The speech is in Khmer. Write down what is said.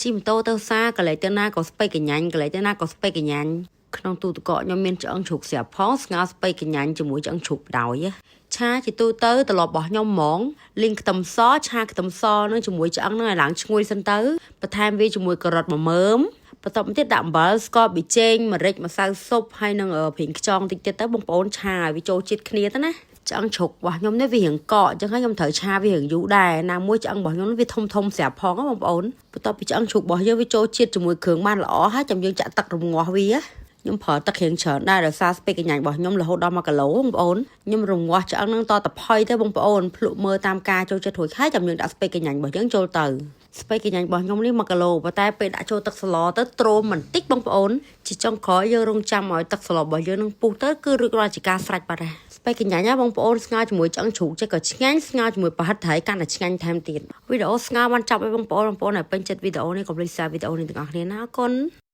ជិះម៉ូតូទៅផ្សារកលេចទៅណាក៏ស្ពៃកញ្ញាញ់កលេចទៅណាក៏ស្ពៃកញ្ញាញ់ក្នុងទូទឹកកកខ្ញុំមានឆ្អឹងជ្រូកស្រាប់ផងស្ងោរស្ពៃកញ្ញាញ់ជាមួយឆ្អឹងជ្រូកបដោយឆាជាទូទៅត្រឡប់របស់ខ្ញុំហ្មងលីងខ្ទឹមសឆាខ្ទឹមសនឹងជាមួយឆ្អឹងនឹងឲ្យឡើងឈ្ងុយសិនទៅបន្ថែមវាជាមួយការ៉ុតមួយមើមបន្ទាប់មកទៀតដាក់អំបិលស្ករប៊ីចេងម្រេចម្សៅស៊ុបហើយនឹងប្រេងខ្យងតិចទៀតទៅបងប្អូនឆាឲ្យវាចូលជាតិគ្នាទៅណាឆ្អឹងជ្រូករបស់ខ្ញុំនេះវារៀងកកអញ្ចឹងហើយខ្ញុំត្រូវឆាវារៀងយូរដែរណាមួយឆ្អឹងរបស់ខ្ញុំវាធំធំស្រាប់ផងបងប្អូនបន្ទាប់ពីឆ្អឹងជ្រូករបស់យើងវាចូលជាតិជាមួយគ្រឿងបានល្អហើយចាំយើងចាក់ទឹករងាស់វាខ្ញុំប្រើទឹករៀងច្រើនដែរដោយសារស្ពៃកញ្ញាញ់របស់ខ្ញុំរហូតដល់1គីឡូបងប្អូនខ្ញុំរងាស់ឆ្អឹងនឹងតតផុយទៅបងប្អូនភ្លក់មើលតាមការចូលចិត្តរួចហើយចាំយើងដាក់ស្ពៃកញ្ញាញ់របស់យើងចូលទៅស្ពៃកញ្ញាញ់របស់ខ្ញុំនេះ1គីឡូប៉ុន្តែពេលដាក់ចូលទឹកស្លទៅទ្រោមបន្តិចបងប្អូនជាចុងក្រោយយើងរងចាំឲ្យទឹកស្លរបស់យើងនឹងពុះទៅគឺរួចរាល់ជាការស្រេចបាត់ហើយស្ពៃកញ្ញាញ់ណាបងប្អូនស្ងោរជាមួយឆ្អឹងជ្រូកចេះក៏ឆ្ងាញ់ស្ងោរជាមួយប្រហិតត្រីកាន់តែឆ្ងាញ់ថែមទៀតវីដេអូស្ងោរបានចាប់ឲ្យបងប្អូនបងប្អូនឲ្យពេញចិត្តវីដេអូនេះកុំភ្លេច share វីដេអូនេះទាំងអស់គ្នាណាអរគុណ។